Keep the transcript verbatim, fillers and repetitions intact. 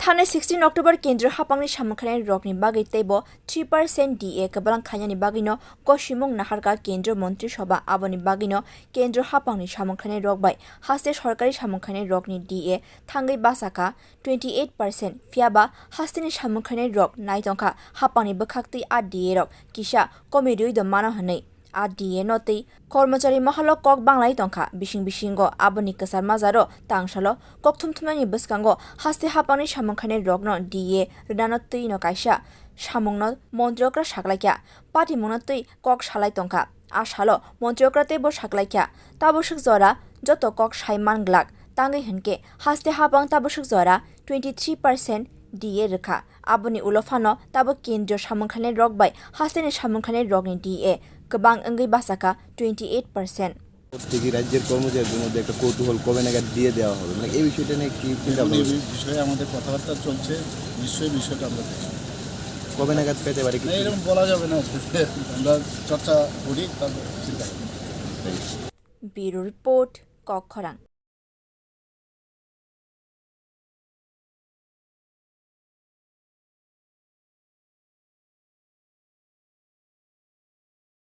Thani sixteen October kendriyo hapangni samung khainai rokni bagwi teibo three percent D A kwblang khainani bagwino kosimung naharkha kendriyo montri sobha, aboni bagwino kendriyo hapangni samung khainai rok bai haste sorkari samung khainai rokni D A thangwi bachakha twenty eight percent, phiyaba hasteni samung khainai rok naitongkha hapangni bwkhaktwi a D A rok kisa komirwi do mano hwnwi. A D A no tei kormochari mohalo kok banglai tongkha bising bisingo, aboni kwchar majaro tangsalo kokthum thumnani bwskango haste hapangni samung khainai rokno D A rwnano twino kaisa samungno montri okra saklaikha, patimungno twi kok salai tongkha. A salo montri okra teibo saklaikha, taboswk jora joto kok sai man glak, tangwi hwnkhe haste hapang taboswk jora twenty three percent D A rwkha. Aboni ulo phano tabok kendriyo samung khainai rok bai hasteni samung khainai rokni D A kwbang wngwi bachakha twenty eight percent. প্রত্যেকটি রাজ্যের কর্মচারীদের মধ্যে একটা কৌতূহল কবে নাগাদ দিয়ে দেওয়া হবে, মানে, এই বিষয়টা নিয়ে কি চিন্তা দেখুন, এই ভাবনা? বি-, বিষয়ে আমাদের কথাবার্তা চলছে, নিশ্চয়ই বিষয়টা আমরা দেখব। কবে নাগাদ পেতে পারি কি? না, এরকম বলা যাবে না। আমরা চর্চা করি, তারপর চিন্তা করব। Thank you. Bureau Report, Kokkhorang.